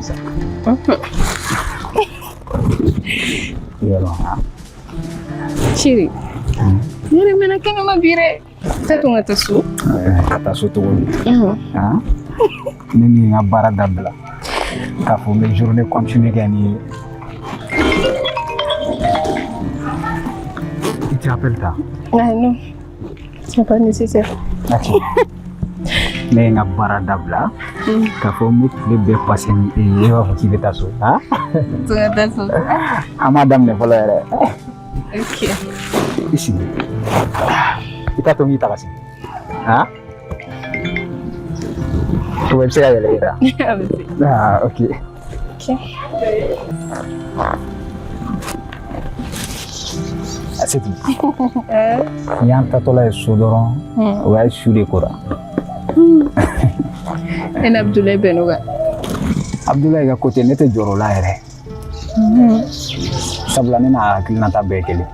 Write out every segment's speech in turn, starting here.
ɲi sa. Yɔrɔ Chéri, ne yɛrɛ mɛnna kɛnɛma bi dɛ. Tɛ to ka taa so. Ka taa so cogo di? Ne min ye n ka baara dabila k'a fɔ n bɛ journée continue kɛ nin ye. I tɛ appel ta? Ah non, c'est pas nécessaire. Ok. Ne ye n ka baara dabila k'a fɔ n bɛ tile bɛɛ passer ni e ye, e b'a fɔ k'i bɛ taa so. To ka taa so. An m'a daminɛ fɔlɔ yɛrɛ. Ok. I sigi. I t'a to n k'i ta ka sigi. I bɛ se ka yɛlɛ i yɛrɛ. A bɛ se. Ah, ok. Ok. C'est tout. N'i y'an taatɔla ye so dɔrɔn, o y'a ye su de kora. E ni Abdoulaye bɛnn'o kan. Abdoulaye ka côté, ne tɛ jɔrɔ o la yɛrɛ. Sabula ne n'a hakilinata bɛɛ ye kelen.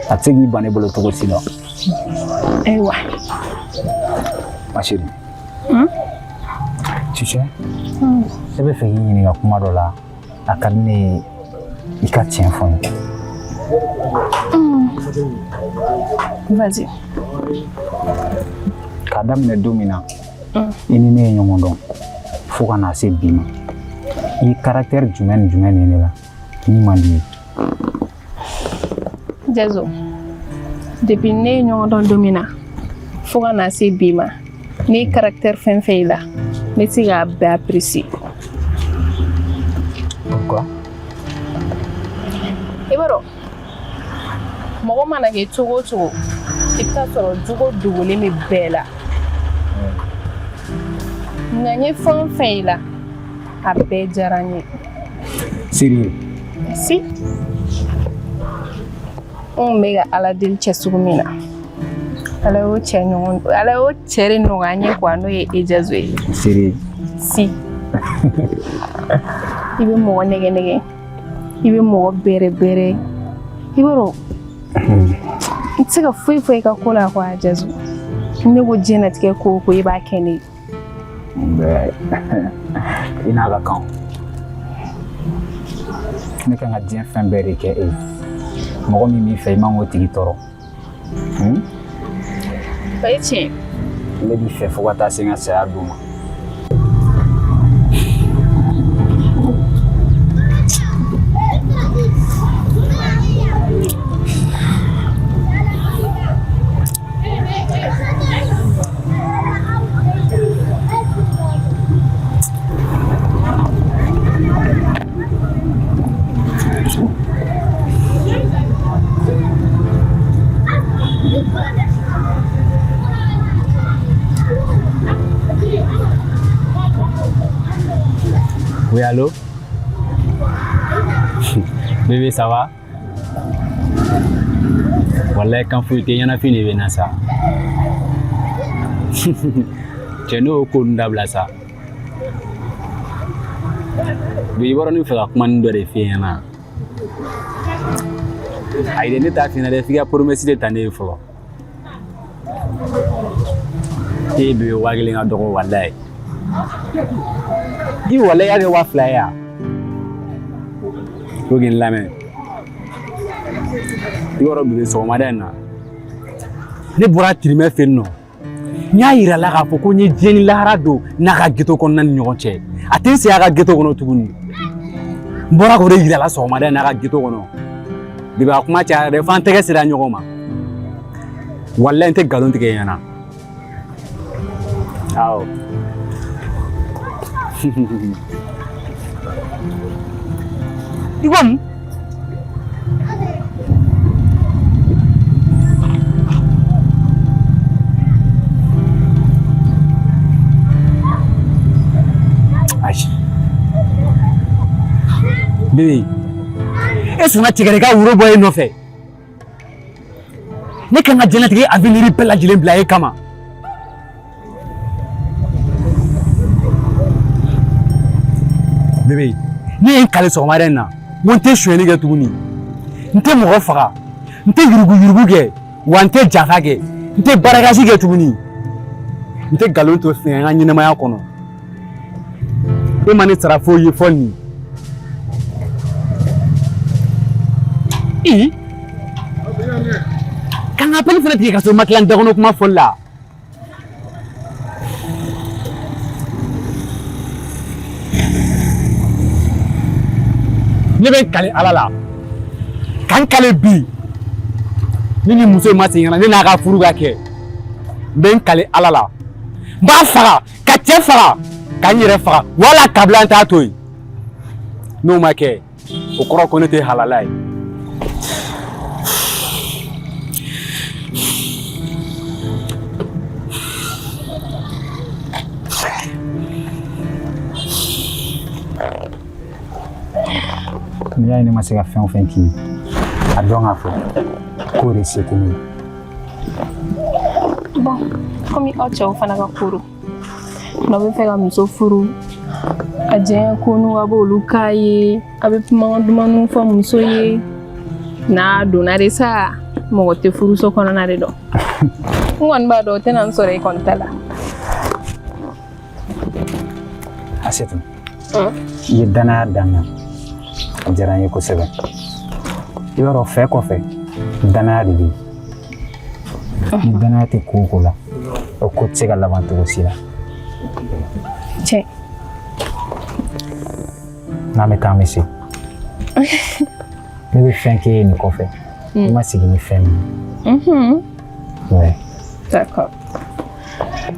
A tɛ se k'i ban ne bolo cogo si la. Ayiwa. Ma chérie. Tu sais, ne bɛ fɛ k'i ɲininka kuma dɔ la. A ka di ne ye i ka tiɲɛ fɔ n ye. Vas-y. K'a daminɛ don min na, i ni ne ye ɲɔgɔn dɔn fo ka n'a se bi ma, i ye caractère jumɛn ni jumɛn de ye ne la min man di ye? Jazo, depuis ne ye ɲɔgɔn dɔn don min na fo ka n'a se bi ma, ne ye caractère fɛn fɛn i la, n bɛ se k'a bɛɛ apprécier. Pourquoi? I b'a dɔn, mɔgɔ mana kɛ cogo o cogo, i bɛ taa sɔrɔ jogo dogolen bɛ bɛɛ la. Nka n ye fɛn o fɛn i la, a bɛɛ diyara n ye. Sérieux? Si. N kun bɛ ka Ala deli cɛ sugu min na, Ala y'o cɛ ɲɔgɔn, Ala y'o cɛ de nɔgɔya n ye quoi, n'o ye Ejazo ye. Sérieux? Si. I bɛ mɔgɔ nɛgɛ nɛgɛ, i bɛ mɔgɔ bɛrɛ bɛrɛ, i b'a dɔn, n tɛ se ka foyi fɔ i ka ko la quoi, Jazo. Ne ko diɲɛlatigɛ ko o ko, e b'a kɛ ne ye. Bɛɛ i n'a ka kan. Ne kan ka diɲɛ fɛn bɛɛ de kɛ e ye. Mɔgɔ min b'i fɛ, i man k'o tigi tɔɔrɔ. O ye tiɲɛ. Ne b'i fɛ fo ka taa se n ka saya don ma. Oui, allô? Bébé, ça va? Wallahi kan foyi tɛ, ɲɛnafin de bɛ na sa. Cɛ, ne y'o ko ninnu dabila sa. Bi i b'a dɔn, ne bɛ fɛ ka kuma nin dɔ de f'e ɲɛna. Ayi dɛ, ne t'a f'i ɲɛna dɛ, f'i ka promesse de ta ne ye fɔlɔ. E bébé, 1000 ka dɔgɔ wallahi. I wallahi y'a kɛ 2000 ye yan. Ko k'i lamɛn. I b'a dɔn bébé, sɔgɔmada in na, ne bɔra tirimɛ fɛ yen nɔ. N y'a yira la k'a fɔ ko n ye diɲɛ ni lahara don n'a ka ghetto kɔnɔna ni ɲɔgɔn cɛ. A tɛ n sen a ka ghetto kɔnɔ tuguni. N bɔra k'o de yira la sɔgɔmada in n'a ka ghetto kɔnɔ. Bébé, a kuma cayara dɛ, f'an tɛgɛ sera ɲɔgɔn ma. Walayi n tɛ nkalon tigɛ i ɲɛna. Awɔ. I ko mun? Ayi. Bébé, e sɔnna cɛkɛrɛ ka woro bɔ e nɔfɛ. Ne kan ka diɲɛlatigɛ avenir bɛɛ lajɛlen bila e kama. Bébé, ne ye n kale sɔgɔmada in na, n ko n tɛ sonyɛli kɛ tuguni, n tɛ mɔgɔ faga, n tɛ yuruguyurugu kɛ, wa n tɛ janfa kɛ, n tɛ baarakasi kɛ tuguni, n tɛ nkalon to fiɲɛ n ka ɲɛnamaya kɔnɔ. E ma ne sara foyi ye fɔ nin. Ee, ka n ka appel fana tigɛ ka sɔrɔ n ma tila n dakɔnɔ kuma fɔli la. Ne bɛ n kali Ala la ka n kali bi, ni nin muso in ma segin ka na, ne n'a ka furu ka kɛ, n bɛ n kali Ala la, n b'a faga ka cɛ faga ka n yɛrɛ faga, wala kabila n t'a to yen. N'o ma kɛ, o kɔrɔ ko ne tɛ halala ye. N'i y'a ye ne ma se ka fɛn o fɛn k'i ye, a dɔn k'a fɔ k'o de se tɛ ne ye. Bon, komi aw cɛw fana ka koro, n'aw bɛ fɛ ka muso furu, a diya ko n'u a b'olu k'a ye, a bɛ kuma dumanw fɔ muso ye, n'a donna de sa, mɔgɔ tɛ furuso kɔnɔna de dɔn. N kɔni b'a dɔn o tɛna n sɔrɔ i kɔni ta la. Asetu, i ye danaya da n kan, a diyara n ye kosɛbɛ. I b'a dɔn, fɛ kɔfɛ danaya de bɛ yen. Ni danaya tɛ ko o ko la, o ko tɛ se ka laban cogo si la. Tiɲɛ. N'an bɛ taa, an bɛ se. Ne bɛ fɛn k'e ye nin kɔfɛ, i ma sigi ni fɛn min ye. Ouais. D'accord.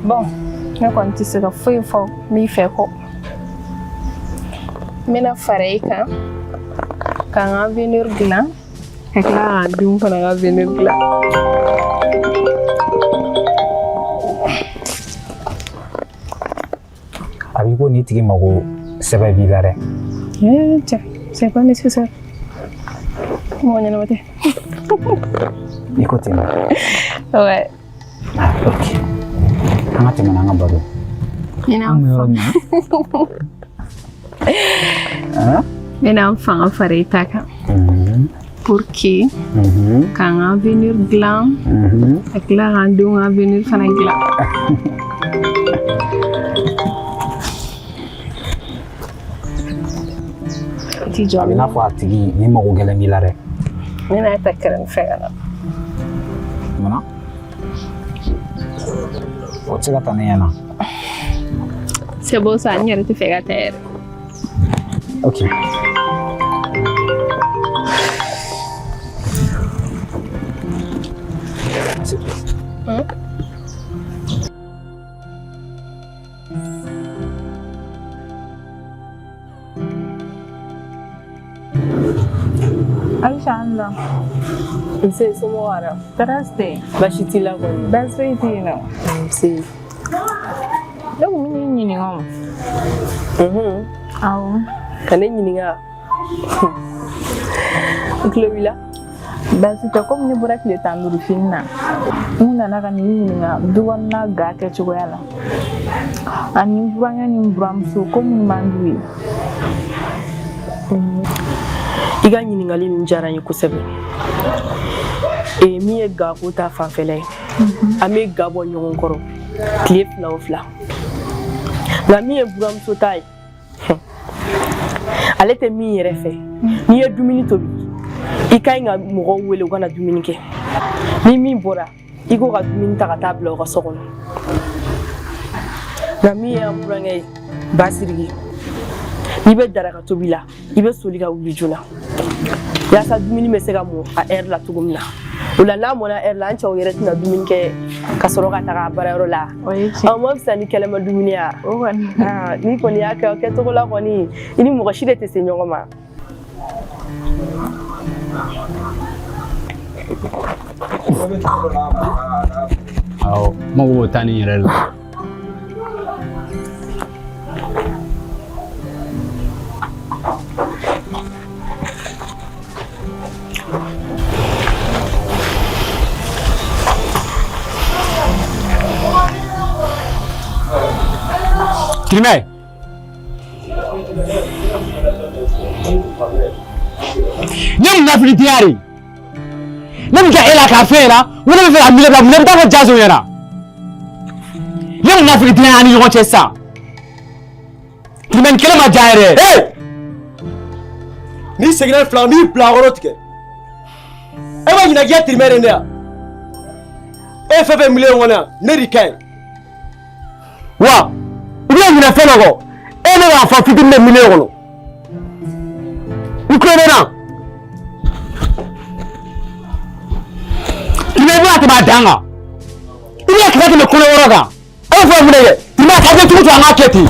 Bon, ne kɔni tɛ se ka foyi fɔ n b'i fɛ kɔ. N bɛna fara i kan ka n ka avenir dilan, ka tila k'an denw fana ka avenir dilan. A b'i ko nin tigi mago sɛbɛ b'i la dɛ. Eh, cɛ, c'est pas nécessaire. Mɔgɔ ɲɛnama tɛ. I ko ten. Ouais. Ah, ok, an ka tɛmɛ n'an ka baro. N bɛna An bɛ yɔrɔ min na. n bɛna n fanga fara i ta kan pour que k'an ka avenir dilan, ka tila k'an denw ka avenir fana dilan. I t'i jɔ. A bɛ n'a fɔ a tigi ni mago gɛlɛn b'i la dɛ. N bɛna ta kɛrɛfɛ ka na. Munna o tɛ se ka taa ne ɲɛna? C'est bon ça, n yɛrɛ tɛ fɛ ka taa yɛrɛ. Ok. C'est tout. Aisha an la. Nse, somɔgɔw ara? Tɔɔrɔ tɛ yen. Baasi t'i la kɔni? Baasi foyi tɛ yen nɔ. Nse. Ne kun bɛ n'i ɲininka o. Awɔ. Ka ne ɲininka? N tulo b'i la. Baasi tɛ, komi ne bɔra tile 15 fini na. N nana ka n'i ɲininka du kɔnɔna ga kɛcogoya la. Ani n burankɛ ni n buramuso ko minnu man d'u ye. I ka ɲininkali ninnu diyara n ye kosɛbɛ. Ee, min ye gako ta fanfɛla ye, an bɛ ga bɔ ɲɔgɔn kɔrɔ tile fila o fila. Nka min ye buramuso ta ye, ale tɛ min yɛrɛ fɛ, n'i ye dumuni tobi, i ka ɲi ka mɔgɔw wele u ka na dumuni kɛ. Ni min bɔra, i k'o ka dumuni ta ka taa bila u ka so kɔnɔ. Nka min ye an burankɛ ye, Basiriki, n'i bɛ daraka tobi la, i bɛ soli ka wuli joona yaasa dumuni bɛ se ka mɔ a heure la cogo min na. O la, n'a mɔna heure la, an cɛw yɛrɛ tɛna dumuni kɛ ka sɔrɔ ka taga baarayɔrɔ la. O ye tiɲɛ. Ɔ, ma fisa ni kɛlɛma dumuni ya. O kɔni. Ah, n'i kɔni y'a kɛ o kɛcogo la kɔni, i ni mɔgɔ si de tɛ se ɲɔgɔn ma. Awɔ, n mago b'o ta nin yɛrɛ la. Kirimɛ, ne munafilitiya de ne bɛ kɛ e la k'a f'e ɲɛna ko ne bɛ fɛ ka miliyɔn bila, ne bɛ taa fɔ Jaso ɲɛna. Ne munafilitiya y'an ni ɲɔgɔn cɛ sisan. Nin kɛlɛ ma diya yɛrɛ. N'i seginna fila n b'i bila a kɔrɔ tigɛ. E ma ɲinɛ k'i ka tirimɛ de ne yan. E ye fɛn fɛn milieu kɔnɔ yan, ne de ka ɲi. Wa i bɛna ɲinɛ fɛn dɔ kɔ, e ne b'a fɔ fitinin bɛ milieu kɔnɔ. I tulo bɛ n na. Tirimɛ i bɛna tɛmɛ a dan kan. I bɛna kɛlɛ tɛmɛ kolo wɔɔrɔ kan. E bɛ fɛ mun de kɛ? Tirimɛ a ka kɛ cogo cogo an k'a kɛ ten.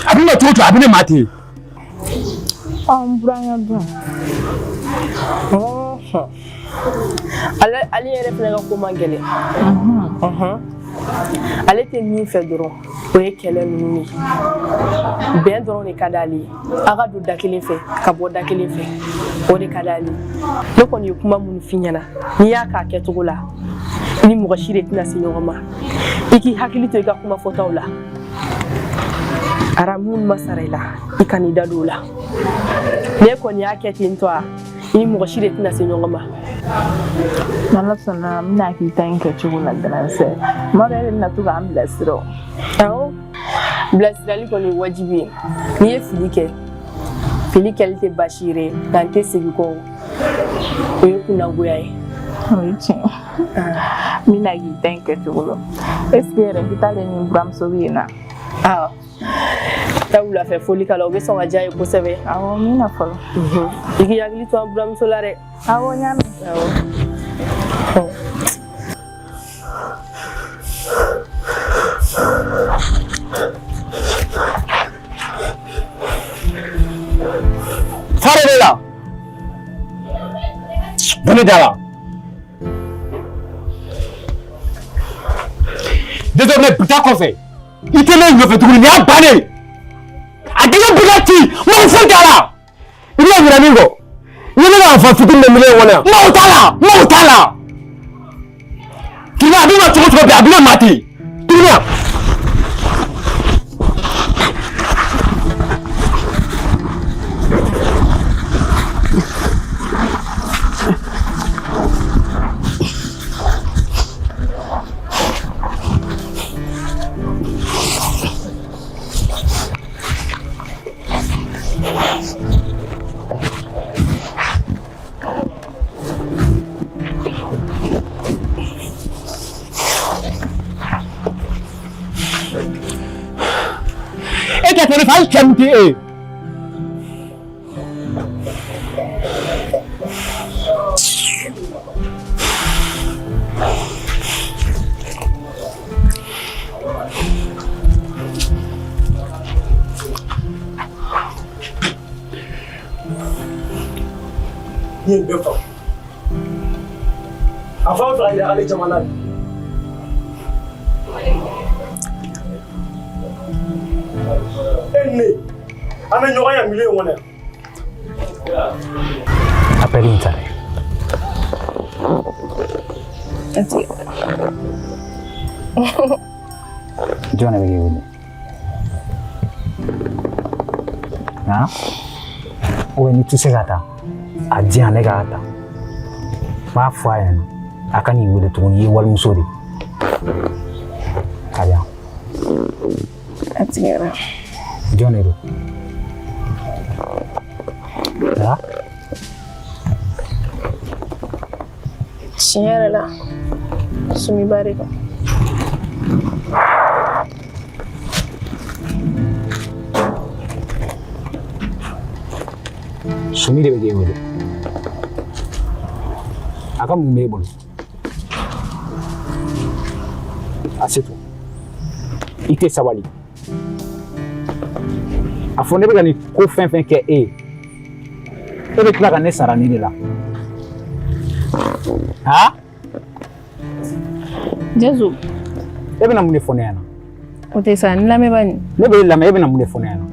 A bɛ na cogo cogo a bɛ ne ma ten. Ɔ n burankɛ dun. Ale yɛrɛ fana ka ko man gɛlɛn. Ale tɛ min fɛ dɔrɔn o ye kɛlɛ ninnu ye. Bɛn dɔrɔn de ka d'ale ye. A ka don da kelen fɛ ka bɔ da kelen fɛ, o de ka d'ale ye. Ne kɔni ye kuma minnu f'i ɲɛna, n'i y'a k'a kɛcogo la, i ni mɔgɔ si de tɛna se ɲɔgɔn ma. I k'i hakili to i ka kuma fɔtaw la. Aramu ma sara i la, i kan'i da don o la. N'e kɔni y'a kɛ ten tɔ a, i ni mɔgɔ si de tɛna se ɲɔgɔn ma. N'Ala sɔnna n bɛna k'i ta in kɛcogo la grande sœur. Tuma dɔ e de bɛna to k'an bilasira o. Awɔ, bilasirali kɔni ye wajibi ye. N'i ye fili kɛ, fili kɛli tɛ baasi yɛrɛ ye, nka n tɛ segin kɔ o. O ye kunnagoya ye. O ye tiɲɛ. N bɛna k'i ta in kɛcogo la. Est ce que yɛrɛ n tɛ taa ni buramuso bɛ yen na? Awɔ. Taa wulafɛ foli k'a la, o bɛ sɔn ka diya ye kosɛbɛ. Awɔ, n bɛ na fɔlɔ. I k'i hakili to an buramuso la dɛ. Awɔ, n y'a mɛn. Awɔ. Fa de b'e la. Bɔ ne da la. Désormais bi ta kɔfɛ, i tɛ ne nɔfɛ tuguni, nin y'a bannen ye. A denkɛ bɛ ka ci, mɔgɔ foyi t'a la. I bɛna ɲinɛ min kɔ, i ye ne ka enfant fitinin bɛ milieu kɔnɔ yan. Mago t'a la, mago t'a la. Tirimɛ a bɛ na cogo cogo bi, a bɛ ne ma ten. Tirimɛ. E tɛ ne fɛ, hali cɛ min tɛ e ye. N ye nin bɛɛ faamu. A fɔ an bɛ fɛ ka yira ale jamana de. E ni ne, an bɛ ɲɔgɔn ye milieu in kɔnɔ yan. Appel in ta dɛ. Jɔn de bɛ k'i wele? Han? Ou bien n'i tɛ se ka taa, a di yan ne k'a ta. N b'a fɔ a ɲɛna a ka n'i wele tuguni, i ye walimuso de ye. A di yan. A tigɛra. Jɔn de don? Han? Tiɲɛ yɛrɛ la, Sumiba de don. Sumi de bɛ k'e wele. A ka mun b'e bolo? Asetu, i tɛ sabali. A fɔ ne bɛ ka nin ko fɛn fɛn kɛ e ye, e bɛ tila ka ne sara nin de la. Han? Jazu. E bɛna mun de fɔ ne ɲɛna? O tɛ sa, n lamɛn nin. Ne b'e lamɛn, e bɛna mun de fɔ ne ɲɛna?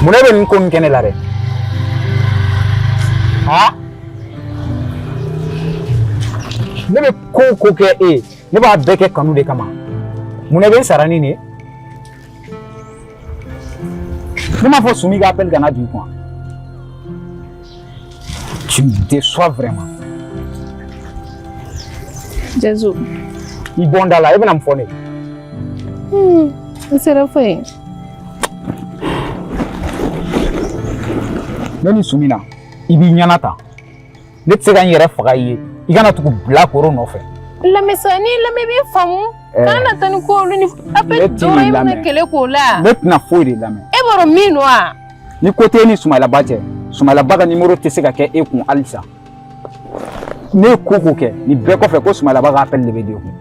Mun e bɛ nin ko nin kɛ ne la dɛ? Han? Ne bɛ ko o ko kɛ e ye, ne b'a bɛɛ kɛ kanu de kama. Mun na i bɛ n sara ni nin ye? Ne m'a fɔ Sumi ka appel kana don i kun. Tu me déçois vraiment. Jazu. I bɔ n da la, e bɛna mun fɔ ne ye? N sera fo yen. Ne ni Sumi na, i b'i ɲɛna ta. Ne tɛ se ka n yɛrɛ faga i ye. I kana tugu bilakoro nɔfɛ. Lamɛn sa, n'i lamɛn i b'i faamu. Kana na taa ni ko olu ni appel dɔrɔn i bɛna kɛlɛ k'o la. Ne tɛna foyi de lamɛn. E b'a dɔn min don wa? Ni ko t'e ni Sumayilaba cɛ, Sumayilaba ka nimoro tɛ se ka kɛ e kun halisa. Ne ye ko ko kɛ nin bɛɛ kɔfɛ ko Sumayilaba ka appel de bɛ don e kun.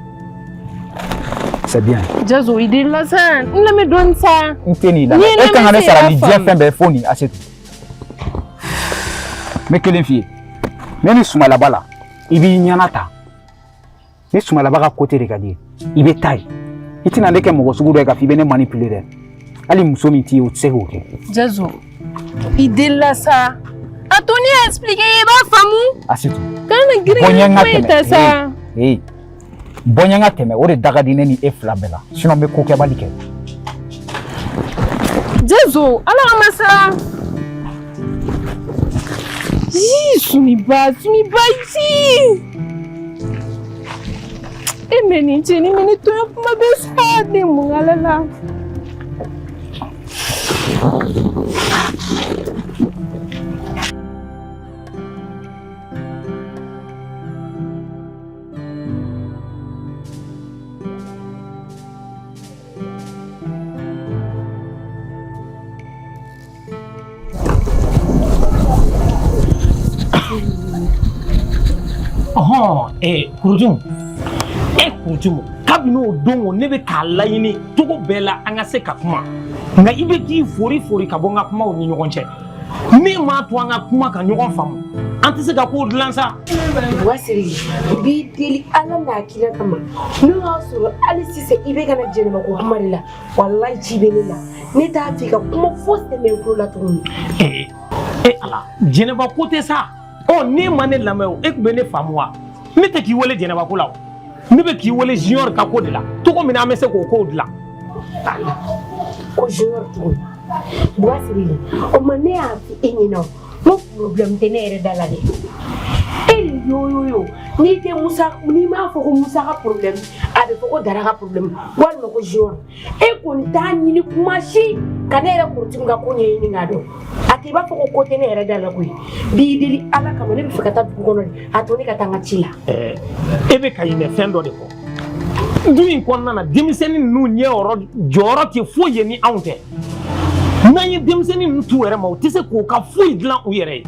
C'est bien. Jazu i delila sa, n lamɛn dɔɔni sa. N tɛ n'i lamɛn. E kan ka ne sara ni diɲɛ fɛn bɛɛ ye fo nin Asetu. N bɛ kelen f'i ye. Ne ni Sumayilaba la, i b'i ɲɛna ta. Ni Sumayilaba ka côté de ka di ye, i bɛ taa yen. I tɛna ne kɛ mɔgɔ sugu dɔ ye k'a fɔ i bɛ ne manipuler dɛ. Hali muso min t'i ye, o tɛ se k'o kɛ. Jazu, i delila sa. A to ne y'a expliquer i b'a faamu. Asetu. Kana na girin girin ko in ta sa. Ee, bɔ n ɲɛ n ka tɛmɛ, o de da ka di ne ni e fila bɛɛ la. Sinon n bɛ ko kɛbali kɛ. Jazu, Ala kama sa. Ii, Sumiba, Sumiba, ii. E mɛ nin cɛnin bɛ ne tɔɲɔ kuma bɛɛ sa, ne mun k'ale la. Ɔhɔn, Kurutun, e Kurutun, kabini o don o ne bɛ k'a laɲini cogo bɛɛ la an ka se ka kuma, nka i bɛ k'i fori fori ka bɔ n ka kumaw ni ɲɔgɔn cɛ. Min m'a to an ka kuma ka ɲɔgɔn faamu, an tɛ se ka kow dilan sa. Buwa Siriki, n b'i deli Ala n'a kira kama, n'o y'a sɔrɔ hali sisan i bɛ ka na jɛnɛba ko kuma de la, walayi ci bɛ ne la, ne t'a fɛ ka kuma fosi tɛ mɛn n tulo la tuguni. E Ala, jɛnɛba ko tɛ sa. Ɔ n'e ma ne lamɛn o, e tun bɛ ne faamu wa? Ne tɛ k'i wele jɛnɛba ko la o, ne bɛ k'i wele Junior ka ko de la, cogo min na an bɛ se k'o kow dilan. Ala, ko Junior tuguni. Buwa Siriki, o ma ne y'a fɔ e ɲɛna o, n ko problème tɛ ne yɛrɛ da la dɛ. E de yo yo yo, n'i tɛ Musa, n'i m'a fɔ ko Musa ka problème, a bɛ fɔ ko Dara ka problème walima ko Junior. E kɔni t'a ɲini kuma si ka ne yɛrɛ Kurutun ka ko ɲɛɲini k'a dɔn. A tɛ i b'a fɔ ko ko tɛ ne yɛrɛ da la koyi. N b'i deli Ala kama, ne bɛ fɛ ka taa dugu kɔnɔ de, a to ne ka taa n ka ci la. E bɛ ka ɲinɛ fɛn dɔ de kɔ. Du in kɔnɔna na, denmisɛnnin ninnu ɲɛ jɔyɔrɔ tɛ foyi ye ni anw tɛ. N'an ye denmisɛnnin ninnu t'u yɛrɛ ma, u tɛ se k'u ka foyi dilan u yɛrɛ ye.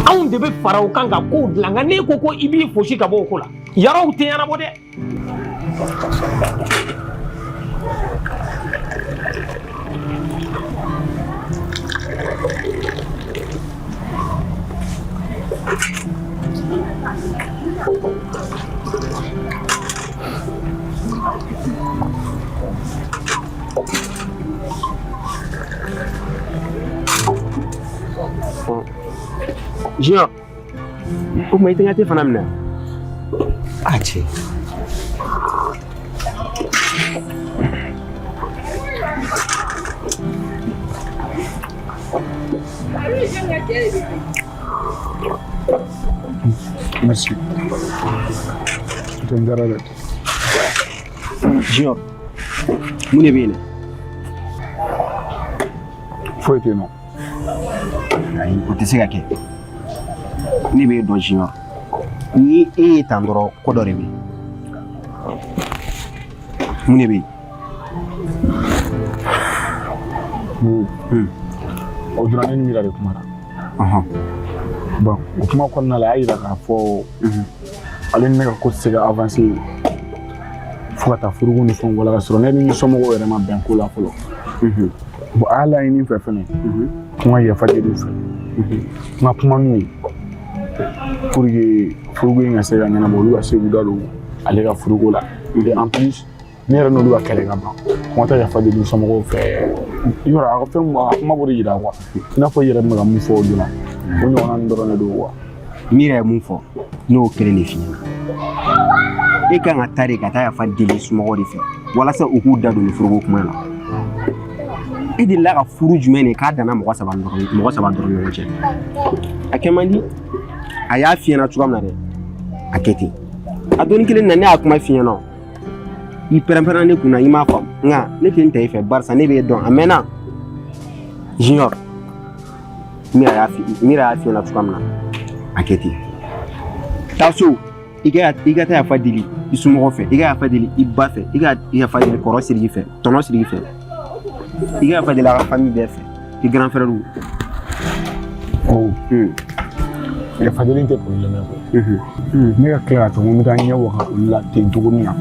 Anw de bɛ fara u kan ka kow dilan, nka n'e ko ko i b'i fosi ka bɔ o ko la, yɔrɔw tɛ ɲɛnabɔ dɛ. Junior, o tuma i tɛ n ka te fana minɛ? A cɛ. Merci. Tɛ n dara dɛ. Junior, mun de bɛ yen dɛ? Foyi tɛ yen nɔ. Ayi, o tɛ se ka kɛ. Ne b'e dɔn Junior. Ni e ye tan dɔrɔn, ko dɔ de bɛ yen. Mun de bɛ yen? O donna ne ni Mira de kuma na. Bon, o kuma kɔnɔna la, a y'a yira k'a fɔ ale ni ne ka ko tɛ se ka avancer fo ka taa furuko ni fɛnw wala ka sɔrɔ ne ni n somɔgɔw yɛrɛ ma bɛn ko la fɔlɔ. Bon, a y'a laɲini n fɛ fɛnɛ ko n ka yafa deli u fɛ, n ka kuma n'u ye pour que furuko in ka se ka ɲɛnabɔ, olu ka se k'u da don ale ka furuko la. Et en plus, ne yɛrɛ n'olu ka kɛlɛ ka ban, ko n ka taa yafa deli u somɔgɔw fɛ. Yɔrɔ a ka fɛn, a kuma b'o de yira quoi, i n'a fɔ i yɛrɛ bɛ ka mun fɔ o donna, o ɲɔgɔnna ninnu dɔrɔn de don quoi. Mira ye mun fɔ, ne y'o kelen de f'i ɲɛna. E kan ka taa de ka taa yafa deli somɔgɔw de fɛ walasa u k'u da don nin furuko kuma la. E delila ka furu jumɛn de k'a danna mɔgɔ saba dɔrɔn mɔgɔ saba dɔrɔn ɲɔgɔn cɛ? A kɛ man di. A y'a f'i ɲɛna cogoya min na dɛ, a kɛ ten. A donni kelen na, ne y'a kuma f'i ɲɛna, i pɛrɛn-pɛrɛnna ne kunna, i m'a faamu. Nka ne tɛ n ta i fɛ, barisa ne b'e dɔn a mɛnna. Junior, Mira y'a fi Mira y'a f'i ɲɛna cogoya min na, a kɛ ten. Taa so, i ka taa yafa deli i somɔgɔw fɛ, i ka yafa deli i ba fɛ, i ka yafa deli kɔrɔ Siriki fɛ, tɔnɔ Siriki fɛ, i ka yafa deli a ka famille bɛɛ fɛ, i grand frère. Oh. Yafa deli tɛ problème ye koyi. Ne ka tila ka taa n ko n bɛ taa ɲɛ waga olu la ten tuguni na.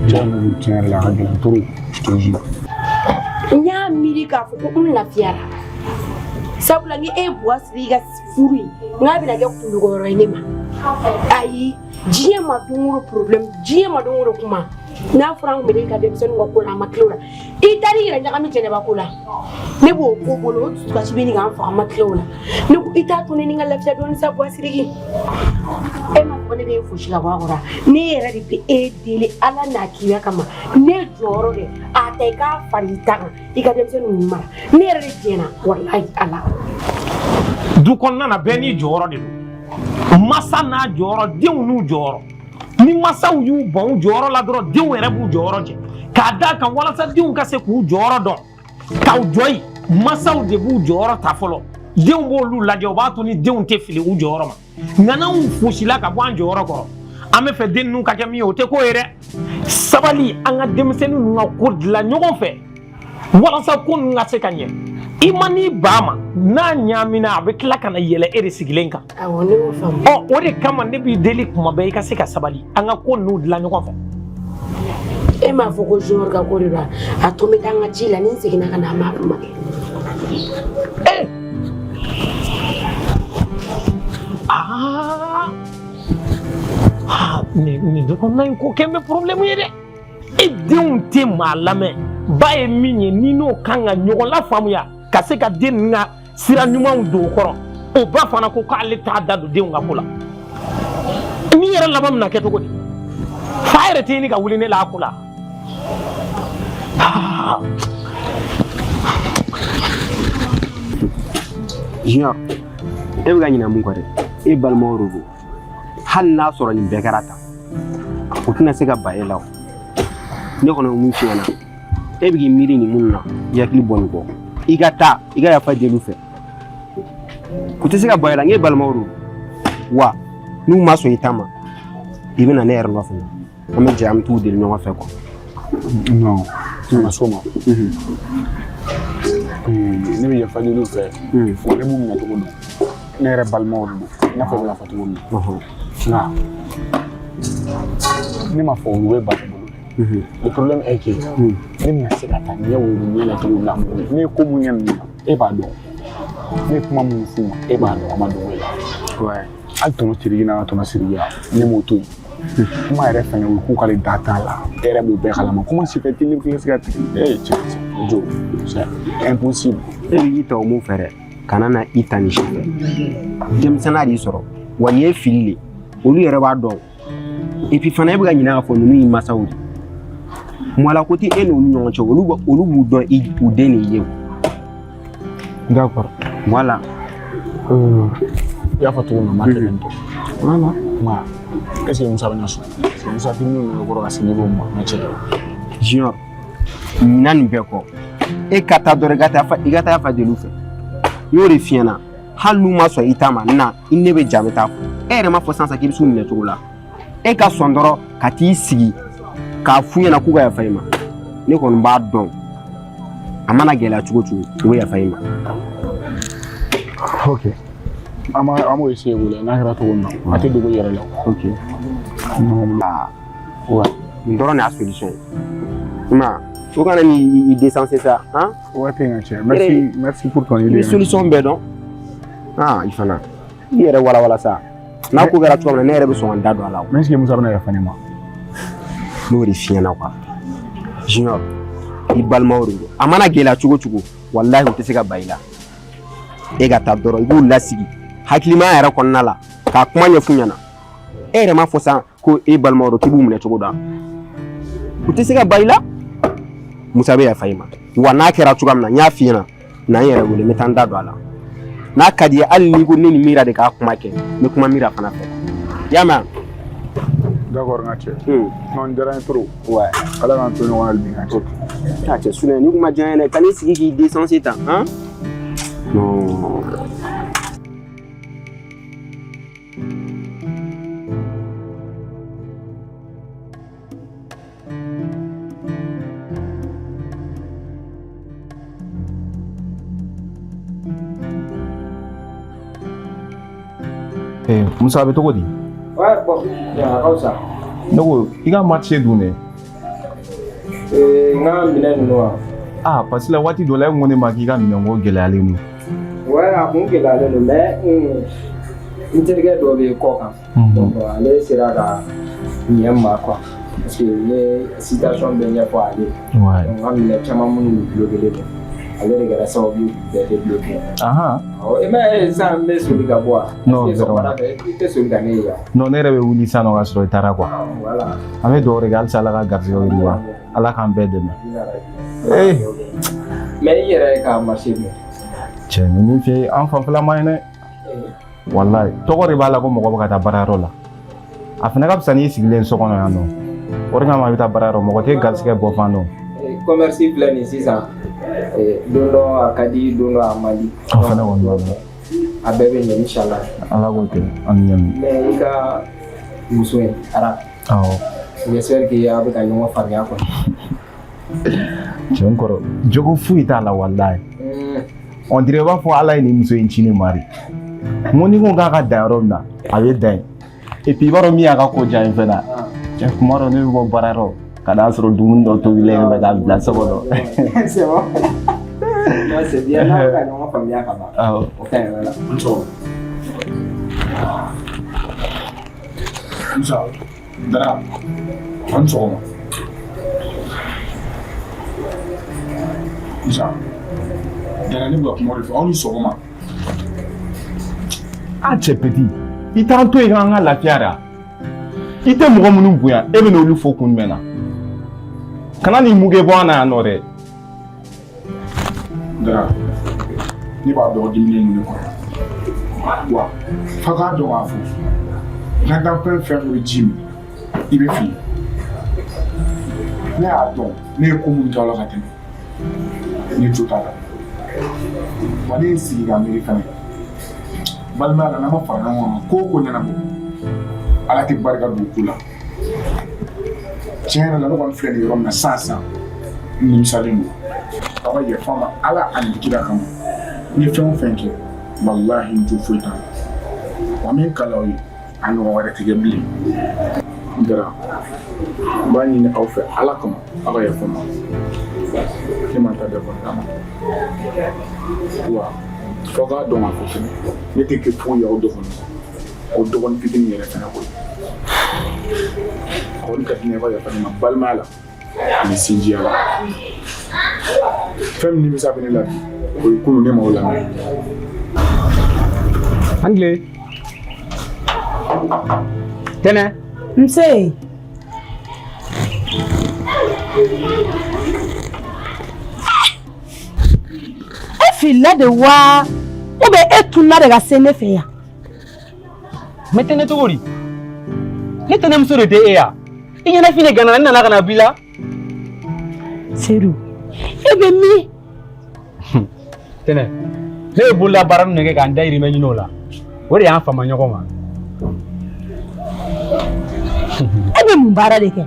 Tiɲɛ yɛrɛ tiɲɛ yɛrɛ la, a ka gɛlɛn trop, je te jure. N y'a miiri k'a fɔ ko n lafiyara, sabula ni e ye Buwa Siriki ka furu ye, n k'a bɛna kɛ kundugɔyɔrɔ ye ne ma. Ayi, diɲɛ ma don o don problème, diɲɛ ma don o don kuma. N'a fɔra an kun bɛ ne ka denmisɛnninw ka ko la, a ma tila o la. I taar'i yɛrɛ ɲagami Jɛnɛba ko la, ne b'o ko bolo, o dusukasi bɛ ɲini k'an faga. Ma tila o la, ne ko i t'a to ne ni n ka lafiya dɔɔni sa. Buwa Siriki, e ma fɔ ne bɛ e fosi ka bɔ a kɔrɔ. Ne yɛrɛ de bɛ e deli Ala n'a kira kama, ne jɔyɔrɔ dɛ, a ta i k'a fara i ta kan, i ka denmisɛnninw ninnu mara. Ne yɛrɛ de jɛna, walayi Ala. Du kɔnɔna na, bɛɛ n'i jɔyɔrɔ de don. Masa n'a jɔyɔrɔ, denw n'u jɔyɔrɔ. Ni masaw y'u ban u jɔyɔrɔ la dɔrɔn, denw yɛrɛ b'u jɔyɔrɔ jɛ k'a d'a kan. Walasa denw ka se k'u jɔyɔrɔ dɔn k'aw jɔ yen, masaw de b'u jɔyɔrɔ ta fɔlɔ, denw b'olu lajɛ. O b'a to ni denw tɛ fili u jɔyɔrɔ ma. Nka n'anw fosila ka bɔ an jɔyɔrɔ kɔrɔ, an bɛ fɛ den ninnu ka kɛ min ye, o tɛ ko ye dɛ. Sabali, an ka denmisɛnnin ninnu ka ko dilan ɲɔgɔn fɛ walasa ko ninnu ka se ka ɲɛ. I ma n'i ba ma n'a ɲaamina, a bɛ tila ka na yɛlɛ e de sigilen kan. Awɔ, ne y'o faamu. Ɔ, o de kama ne b'i deli kuma bɛɛ, i ka se ka sabali, an ka ko ninnu dilan ɲɔgɔn fɛ. E m'a fɔ ko Junior ka ko de don. A to n bɛ taa n ka ci la, ni n seginna ka na, an b'a kuma kɛ. Aa aa, nin du kɔnɔna in ko kɛ n bɛ problème ye dɛ. E denw tɛ maa lamɛn. Ba ye min ye, ni n'o kan ka ɲɔgɔn lafaamuya ka se ka den ninnu ka sira ɲumanw don o kɔrɔ, o ba fana ko k'ale t'a da don denw ka ko la. Ni yɛrɛ laban bɛna kɛ cogo di? Fa yɛrɛ tɛ ɲini ka wuli ne la a ko la. Ah. Junior, e bɛ ka ɲinɛ mun kɔ dɛ? E balimaw de don. Hali n'a sɔrɔ nin bɛɛ kɛra tan, o tɛna se ka ban e la. O ne kɔni bɛ mun f'i ɲɛna, e bɛ k'i miiri nin minnu na, i hakili bɔ nin kɔ, i ka taa i ka yafa deli u fɛ. U tɛ se ka ban e la, n k'e balimaw don. Wa n'u ma sɔn i ta ma, i bɛ na ne yɛrɛ nɔfɛ, an bɛ jɛ an bɛ t'u deli ɲɔgɔn fɛ quoi. Non, a ma s'o ma. Ne bɛ yafa deli u fɛ, wa ne b'u minɛ cogo dɔn. Ne yɛrɛ balimaw de don, i n'a fɔ u bɛ k'a fɔ cogo min na. Nka ne m'a fɔ olu bɛ ban ne bolo dɛ. Le problème est que ne bɛna se ka taa ɲɛ wolo ɲɛ la cogo min na, ne ye ko mun kɛ ninnu na, e b'a dɔn. Ne ye kuma minnu f'u ma, e b'a dɔn, a ma dogo e la. Hali tɔnɔ Siriki n'a ka tɔnɔ Siriki, ne m'o to yen. Kuma yɛrɛ fɛnɛ, o k'u k'ale da t'a la, e yɛrɛ b'o bɛɛ kalama. Comment se fait-il ne bɛ se ka tigɛ e cɛ cɛ jo? C'est impossible. E bɛ k'i ta o mun fɛ dɛ? Kana na i ta nin si fɛ. Denmisɛnninya de y'i sɔrɔ wa, nin ye fili de, olu yɛrɛ b'a dɔn. Et puis fana, e bɛ ka ɲinɛ k'a fɔ ninnu y'i masaw de ye. Mala ko tɛ e n'olu ɲɔgɔn cɛ, olu b'u dɔn i u den de ye. D'accord. Voilà. I y'a fɔ cogo min na, n b'a kɛ ten tɔ. Voilà. Nka est ce que Musa bɛna sɔn? Parce que Musa fitinin ninnu kɔrɔ ka se niveau min ma, n ka cɛ. Junior, ɲina nin bɛɛ kɔ, e ka taa dɔrɔn, i ka taa yafa deli u fɛ. N y'o de f'i ɲɛna, hali n'u ma sɔn i ta ma, na i ne bɛ ja, bɛ taa fɔ. E yɛrɛ ma fɔ sisan sisan k'i bɛ s'u minɛ cogo la. E ka sɔn dɔrɔn ka t'i sigi k'a f'u ɲɛna k'u ka yafa i ma. Ne kɔni b'a dɔn, a mana gɛlɛya cogo o cogo, u bɛ yafa i ma. Ok, an b'o essayer k'o lajɛ n'a kɛra cogo min na, a tɛ dogo i yɛrɛ la. Ok. Ɲɔgɔn bolo. Aa. Ouais. Nin dɔrɔn de y'a solution ye. I ma ye, o kana ni i décencer sa han. Ouais, t'es un cɛ. Merci, merci pour ton I idée. bɛ solution bɛɛ dɔn. Ah, i fana i yɛrɛ walawala sa, n'a ko kɛra cogo min na, ne yɛrɛ bɛ sɔn ka n da don a la o. Mais est ce que Musa bɛna yafa ne ma? N'o de f'i ɲɛna quoi. Junior, i balimaw de don. A mana gɛlɛya cogo o cogo, walahi u tɛ se ka ban i la. E ka taa dɔrɔn, i b'u lasigi hakilimaya yɛrɛ kɔnɔna la k'a kuma ɲɛf'u ɲɛna. E yɛrɛ m'a fɔ sisan. Ko e balimaw don, k'i b'u minɛ cogo dɔn. U tɛ se ka ban i la. Musa bɛ yafa i ma. Wa n'a kɛra cogoya min na, n y'a f'i ɲɛna, na n yɛrɛ wele, n bɛ taa n da don a la. N'a ka di ye, hali n'i ko ne ni Mira de k'a kuma kɛ, n bɛ kuma Mira fana fɛ. I y'a mɛn? D'accord, n ka cɛ. Non, nin diyara n ye trop. Ouais. Ala k'an to ɲɔgɔn na hali bi, n ka cɛ. A cɛ Sunɛ, ni kuma diya n ye dɛ, ka n'i sigi k'i décencer tan, han? Non. Eh, Musa, a bɛ cogo di? Ouais, bon, a ka fisa. Ne ko i ka marché dun dɛ. Ee, n ka minɛn ninnu wa? Ah, parce que la waati dɔ la e ko ne ma k'i ka minɛnko gɛlɛyalen don. Ouais, a kun gɛlɛyalen don, mais n terikɛ dɔ bɛ kɔ kan. Donc ale sera ka ɲɛ n ma quoi. Parce que n ye situation bɛɛ ɲɛfɔ ale ye. Donc n ka minɛn caman minnu bloqué don, ale de kɛra sababu ye k'u bɛɛ débloqué. Ahan. Awɔ, e ma ye sisan n bɛ soli ka bɔ wa? Non, Est-ce que sɔgɔmada fɛ i tɛ soli ka ne ye yan? Non, ne yɛrɛ bɛ wuli sisan nɔ ka sɔrɔ i taara quoi. Voilà. An bɛ dugawu de kɛ halisa Ala ka garijɛgɛw yiriwa. Ala k'an bɛɛ dɛmɛ. Eh. Mais i yɛrɛ ka marché dun? Cɛ, ni min f'i ye, an fanfɛla man ɲi dɛ. Walayi, tɔgɔ de b'a la ko mɔgɔ bɛ ka taa baarayɔrɔ la. A fana ka fisa n'i sigilen so kɔnɔ yan nɔ. O de kama i bɛ taa baarayɔrɔ, mɔgɔ tɛ garijɛgɛ bɔ fan dɔn. Commerce filɛ nin sisan, don dɔ a ka di, don dɔ a man di. A fana kɔni b'a dɔn. A bɛɛ bɛ ɲɛ inshallah. Ala k'o kɛ, an ni ɲɛ. Mais i ka muso in, Ara. Awɔ. J'espère que aw bɛ ka ɲɔgɔn faamuya kɔni. Cɛ, n kɔrɔ, jogo foyi t'a la walayi. On dirait i b'a fɔ Ala ye nin muso in ci ne ma de. N ko ni ko k'a ka dan yɔrɔ min na, a bɛ dan yen. Et puis i b'a dɔn min y'a ka ko diya n ye fɛnɛ. Cɛ, kuma dɔ ne bɛ bɔ baarayɔrɔ ka n'a sɔrɔ dumuni dɔ tobilen bɛ k'a bila so kɔnɔ. C'est bon. Non, c'est bien, n'aw bɛ ka ɲɔgɔn faamuya ka ban. Awɔ. O ka ɲi, voilà. N sɔgɔma. Musa, Dara, an ni sɔgɔma. Musa, Dara, ne bɛ ka kuma o de fɛ, aw ni sɔgɔma. A cɛ petit, i t'an to yen k'an ka lafiya da. I tɛ mɔgɔ minnu bonya, e bɛ n'olu fo kun jumɛn na? Kana nin muge bɔ an na yan nɔ dɛ. Dara, ne b'a dɔn diminen don ne kɔrɔ. Wa f'a k'a dɔn k'a fɔ dantanfɛn fɛn fɛn bɛ ji min, i bɛ fili. Ne y'a dɔn ne ye ko minnu kɛ aw la ka tɛmɛ, ne jo t'a la. Wa ne ye n sigi ka miiri fɛnɛ, balimaya la, n'an ma fara ɲɔgɔn kan ko o ko ɲɛnabɔ, Ala tɛ barika don ko la. Tiɲɛ yɛrɛ la, ne kɔni filɛ nin yɔrɔ min na sisan sisan, n nimisalen don. Aw ka yafa n ma Ala ani kira kama. N ye fɛn o fɛn kɛ, walahi n jo foyi t'a la. Wa n bɛ n kali aw ye, a ɲɔgɔn wɛrɛ tɛ kɛ bilen. Dara, n b'a ɲini aw fɛ Ala kama, aw ka yafa n ma. Ne ma n ta dabɔ nin kama. Wa f'aw k'a dɔn k'a fɔ fɛnɛ, ne tɛ kɛ foyi ye aw dɔgɔnin, aw dɔgɔnin fitinin yɛrɛ fɛnɛ koyi. A kɔni ka di ne ye, aw ka yafa ne ma balimaya la ani sinjiya la. Fɛn min nimisa bɛ ne la bi, o ye kunun ne m'aw lamɛn. An tile. Tɛnɛ. Nse. E filila de wa? Ou bien e tununa de ka se ne fɛ yan? N bɛ tɛnɛ cogo di? Ne tɛnɛmuso de tɛ e ya? I ɲɛnafin de gana, ne nana ka na b'i la. Sedu, e bɛ min? Tɛnɛ, ne ye bolola baara min kɛ k'an dayirimɛ ɲini o la, o de y'an fama ɲɔgɔn ma. E bɛ mun baara de kɛ?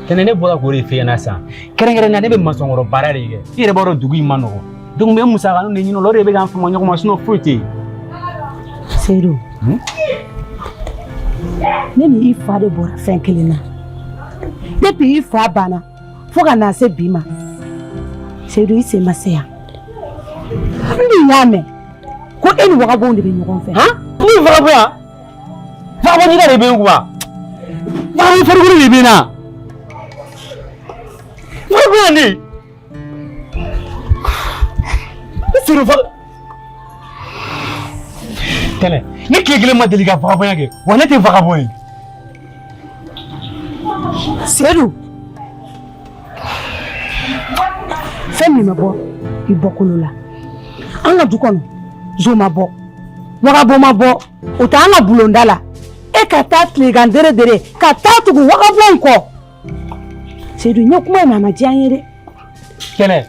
Tɛnɛ, ne bɔra k'o de f'i ɲɛna sisan. Kɛrɛnkɛrɛnnenya, ne bɛ masɔnkɔrɔ baara de kɛ. I yɛrɛ b'a dɔn dugu in ma nɔgɔn. Donc n bɛ musakaninw de ɲini o la, o de bɛ k'an fama ɲɔgɔn ma, sinon foyi tɛ yen. Sedu, ne ni i fa de bɔra fɛn kelen na. Depuis i fa banna fo ka na se bi ma, Sedu, i sen ma se yan. N dun y'a mɛn ko e ni wagabonw de bɛ ɲɔgɔn fɛ. Han? Ni vagabond ya? Vagabond ɲiga de bɛ n kun wa? Vagabond farikolo de bɛ n na. Vagabond ya ne? Ne sera vagabond. Tɛnɛ, ne tile kelen ma deli ka vagabond ya kɛ, wa ne tɛ vagabond ye. Sedu, fɛn min ma bɔ i bɔkolo la, an ka du kɔnɔ zo ma bɔ, wagabɔ ma bɔ, o tɛ an ka bulonda la. E ka taa tilegan dere dere ka taa tugu wagabɔ in kɔ. Sedu, n ye kuma in mɛn, a ma diya n ye dɛ. Kɛnɛ,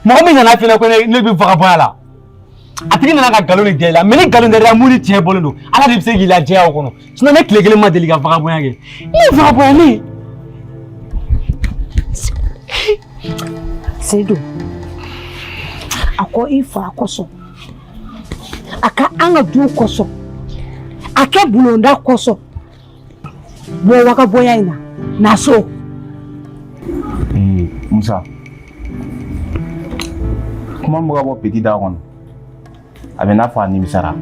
mɔgɔ min nana f'i ɲɛna ko ne bɛ vagabɔnya la, a tigi nana ka nkalon de da i la. Mais ni nkalon da i la, mun ni tiɲɛ bɔlen don, Ala de bɛ se k'i lajɛya o kɔnɔ. Sinon ne tile kelen ma deli ka vagabɔnya kɛ. Ne ye vagabɔnya ne. Sedu, a ko i fa kosɔn, a ka an ka du kosɔn, a kɛ bulonda kosɔn, bɔ wagabɔya in na, na so. Ee Musa, kuma min bɛ ka bɔ petit da kɔnɔ, a bɛ n'a fɔ a nimisara.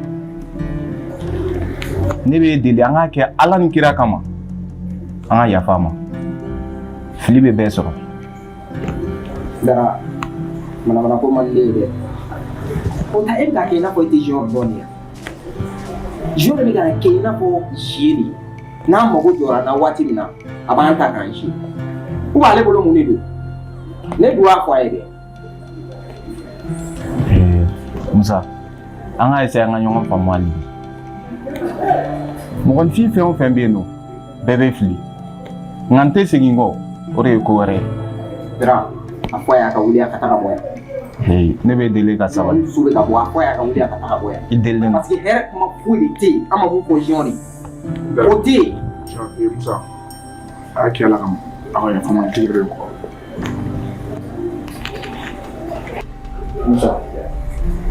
Ne b'e deli, an k'a kɛ Ala ni kira kama, an ka yafa a ma. Fili bɛ bɛɛ sɔrɔ. Dara, manamana ko man di ne ye dɛ. O ta, e bɛ k'a kɛ i n'a fɔ e tɛ Junior dɔn de ya. Junior bɛ ka kɛ i n'a fɔ zie de. N'a mago jɔra an na waati min na, a b'an ta k'an zie. Ou bien ale bolo mun de don? Ne dun y'a fɔ a ye dɛ. Musa, an ka essayer an ka ɲɔgɔn faamu hali bi. Mɔgɔninfin fɛn o fɛn bɛ yen nɔ, bɛɛ bɛ fili. Nka n tɛ segin kɔ, o de ye ko wɛrɛ ye. Dara, a fɔ a ye a ka wuli a ka taga bɔ yan. Hey, ne bɛ deli ka sabali. Dusu bɛ ka bɔ, a fɔ a ye a ka wuli a ka taga bɔ yan. I delilen don. Parce que hɛrɛ kuma foyi de tɛ yen, an ma mun fɔ Junior ye. O tɛ yen. Musa, a y'a kɛ Ala kama, a ka yafa n ma, n tigɛ bɛ kɔ. Musa,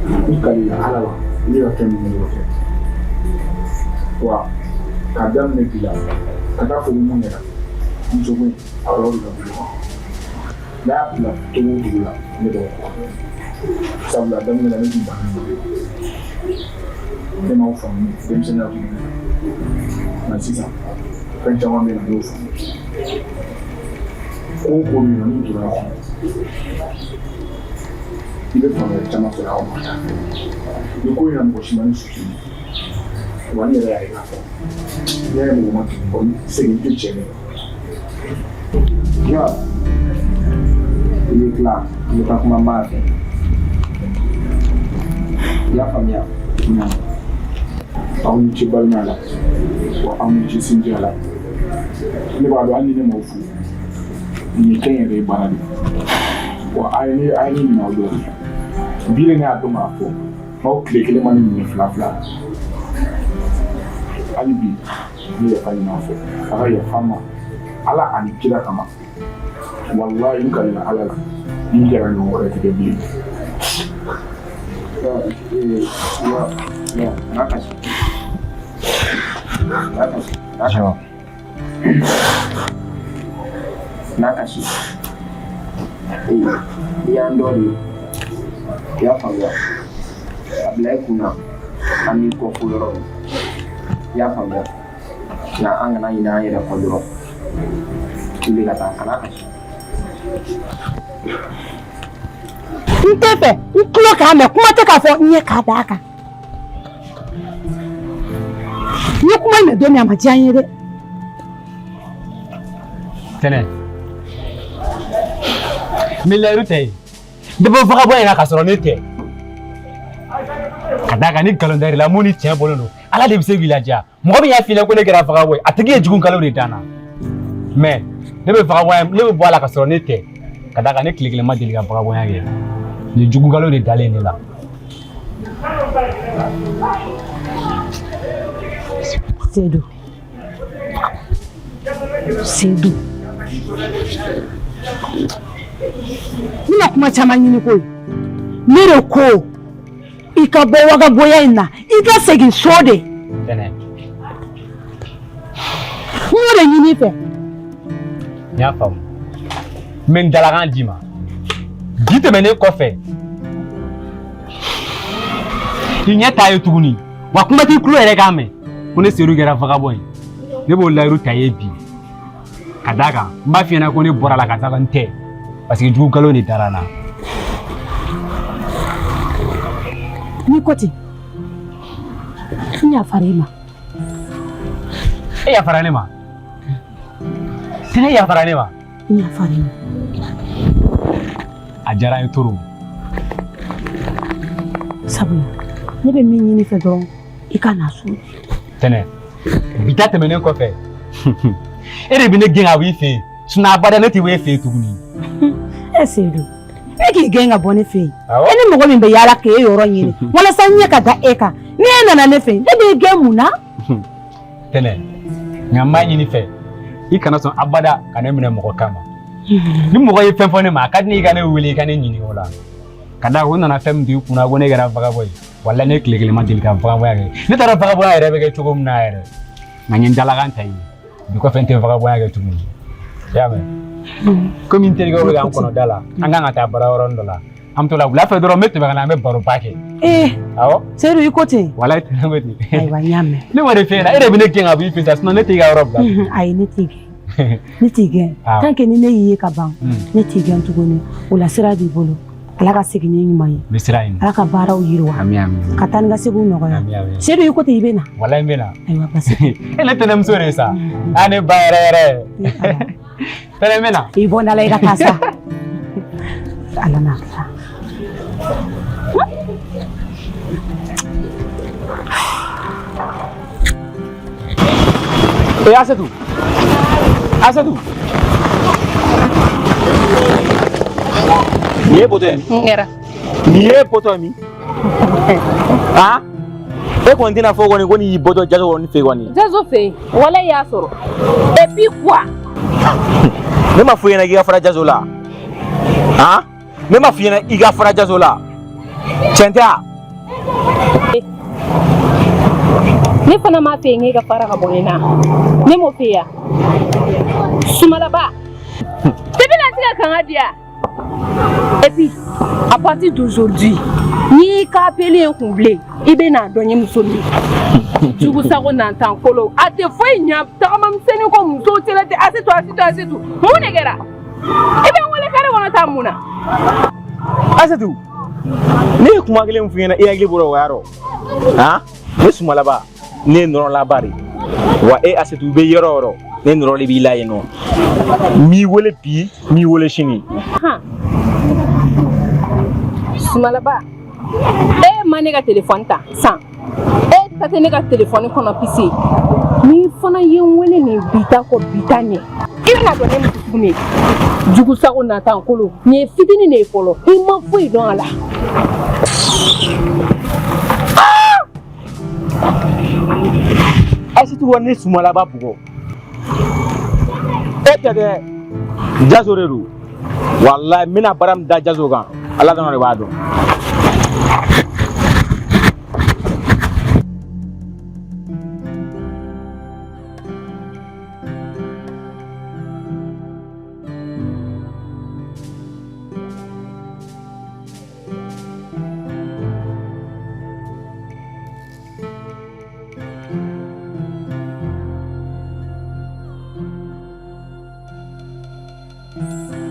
n kalila Ala la, ne ka fɛn min kɛ, wa k'a daminɛ bi la ka taa fɔ mun yɛrɛ muso ko in, a yɔrɔ bɛ ka bolo kan, n'a y'a bila togo o togo la, ne b'o kɔ. Sabula a daminɛ la, ne tun bannen don, ne m'aw faamu, denmisɛnninya tun bɛ ne la. Nka sisan, fɛn caman bɛ yen nɔ, ne y'o faamu. Ko o ko bɛ yen nɔ, n'i donna a kɔnɔ, i bɛ faamuyali caman sɔrɔ a kɔnɔ. Nin ko in na, mɔgɔ si ma ne suturu, wa ne yɛrɛ y'a ye k'a fɔ n'i y'a ye mɔgɔ ma tugu kɔ, segin tɛ cɛ min. Junior, i bɛ tila, an bɛ taa kuma maa fɛ. I y'a faamuya? Aw ni ce balimaya la, wa aw ni ce sinjiya la. Ne b'a dɔn, hali ni ne m'aw fo, nin ye kɛ n yɛrɛ ye baara de ye. Wa a ye ne, a ye ne minɛ aw dɔw bi de, ne y'a dɔn k'a fɔ n'aw tile kelen ma ne minɛ fila fila. Hali bi, ne yafa ɲini aw fɛ, a ka yafa n ma Ala ani kira kama. Walayi, n kalila Ala la, ni kɛra ɲɔgɔn wɛrɛ tɛ kɛ bilen. N'a kasi. N'a kasi. N'a kasi. Ee, i y'an dɔ de ye. I y'a faamuya? A bila i kun na, an b'i kɔ fo yɔrɔ min. I y'a faamuya? Nka an kana ɲinɛ an yɛrɛ kɔ dɔrɔn. Wuli ka taa, kana kasi. N tɛ fɛ n tulo k'a mɛn, kuma tɛ k'a fɔ n ɲɛ k'a d'a kan. N ye kuma in mɛn don min, a ma diya n ye dɛ. Tɛnɛ, n bɛ layiru ta ye, n bɛ bɔ vagabond in na k'a sɔrɔ ne tɛ. Ka d'a kan ni nkalon dar'i la, mun ni tiɲɛ bɔlen don, Ala de bɛ se k'i ladiya. Mɔgɔ min y'a f'i ɲɛna ko ne kɛra vagabond ye, a tigi ye jugu nkalon de da n na. Mais ne bɛ vagabond, ne bɛ bɔ a la ka sɔrɔ ne tɛ. Ka d'a kan ne tile kelen ma deli ka vagabond kɛ. Nin jugu nkalon de dalen ne la. Sedu, Sedu, ne ma kuma caman ɲini koyi. Ne de ko i ka bɔ wagaboya in na, i ka segin so de. Tɛnɛ. N y'o de ɲini i fɛ. N y'a faamu. N bɛ n dalakan d'i ma. Bi tɛmɛnen kɔfɛ, i ɲɛ t'a ye tuguni. Wa kuma t'i tulo yɛrɛ k'a mɛn ko ne Sedu kɛra vagabond ye. Ne b'o layiru ta i ye bi. Ka d'a kan n b'a f'i ɲɛna ko ne bɔra la ka taa n tɛ. Parce que jugu nkalon de dara n na. N'i ko ten, n yafara i ma. E yafara ne ma. Tɛnɛ yafara ne ma. N yafara i ma. A diyara n ye trop. Sabula ne bɛ min ɲini i fɛ dɔrɔn i ka na so. Tɛnɛ bi ta tɛmɛnen kɔfɛ e de bɛ ne gɛn ka bɔ i fɛ yen sinon abada ne tɛ bɔ e fɛ yen tuguni. E Seyidu e k'i gɛn ka bɔ ne fɛ yen e ni mɔgɔ min bɛ yaala k'e yɔrɔ ɲini walasa n ɲɛ ka da e kan ni e nana ne fɛ yen ne b'i gɛn mun na. Tɛnɛ nka n b'a ɲini i fɛ i kana sɔn abada ka ne minɛ mɔgɔ kama ni mɔgɔ ye fɛn fɔ ne ma a ka di ne ye i ka ne wele i ka ne ɲininka o la ka da o nana fɛn min don i kunna ko ne kɛra vagabond ye walahi ne tile kelen ma deli ka vagabond kɛ ne taara vagabond yɛrɛ bɛ kɛ cogo min na yɛrɛ nka n ye n dalakan ta i ye bi kɔfɛ n tɛ vagabond kɛ tuguni i y'a mɛn komi n terikɛw bɛ k'an kɔnɔ da la an kan ka taa baara yɔrɔnin dɔ la an bɛ t'o la wula fɛ dɔrɔn n bɛ tɛmɛ ka na an bɛ baroba kɛ. Ee awɔ. Seyidu i ko ten. Walayi tɛnɛ ko ten. Ayiwa n y'a mɛn. Ne ma de f'e ɲɛna e de bɛ ne gɛn ka bɔ i fɛ sa sinon ne t'i ka yɔrɔ bila. Ayi ne t'i gɛn. Ne t'i gɛn. Tant que ni ne y'i ye ka ban ne t'i gɛn tuguni o la sira b'i bolo. Ala ka segin ni ɲuman ye. N bɛ sira ɲini. Ala ka baaraw yiriwa. Ami ami. Ka taa ni ka seginw nɔgɔya. Ami ami. Seyidu i ko ten i bɛ na. Walayi n bɛ na. Ayiwa basi. E ne tɛnɛmuso de ye sa. A ne ba yɛrɛ yɛrɛ. Tɛnɛ n bɛ na. I bɔ n da la i ka taa sa. Ala n'a kira. Ee Asetu Asetu nin ye poto ye N kɛra. Nin ye poto ye min han e kɔni tɛna fɔ kɔni ko nin y'i bɔtɔ Jaso kɔni fɛ kɔni. Jaso fɛ yen walayi y'a sɔrɔ et puis quoi. Ne ma fɔ i ɲɛna k'i ka fara Jaso la han ne ma f'i ɲɛna i ka fara Jaso la tiɲɛ tɛ wa. Ne fana m'a fɛ yen k'e ka fara ka bɔ ne na ne m'o fɛ yan Sumalaba i bɛna se ka kanga di yan et puis à partir d'aujourd'hui n'i y'i ka appel ye kun bilen i bɛ n'a dɔn n ye muso min ye jugusago nantan kolo a tɛ foyi ɲa tagama misɛnnin kɔ musow cɛla ten Asetu Asetu Asetu mun de kɛra i bɛ n wele kare kɔnɔ taa mun na. Asetu ne ye kuma kelen min f'i ɲɛna i hakili bɔra o yɔrɔ han ne Sumalaba ne ye nɔrɔlaba de wa e Asetu i bɛ yɔrɔ o yɔrɔ ne nɔrɔ de b'i la yen nɔ n b'i wele bi n b'i wele sini. Sumalaba e ma ne ka telefɔni ta san e ta tɛ ne ka telefɔni kɔnɔ pise n'i fana ye n wele nin bi ta kɔ bi ta ɲɛ i bɛna dɔn ne muso tuguni jugusago natan kolo nin ye fitinin de ye fɔlɔ i ma foyi dɔn a la. Asetu wa ne Sumalaba bugɔ e tɛ dɛ Jaso de don walayi n bɛna baara min da Jaso kan Ala dɔrɔn de b'a dɔn.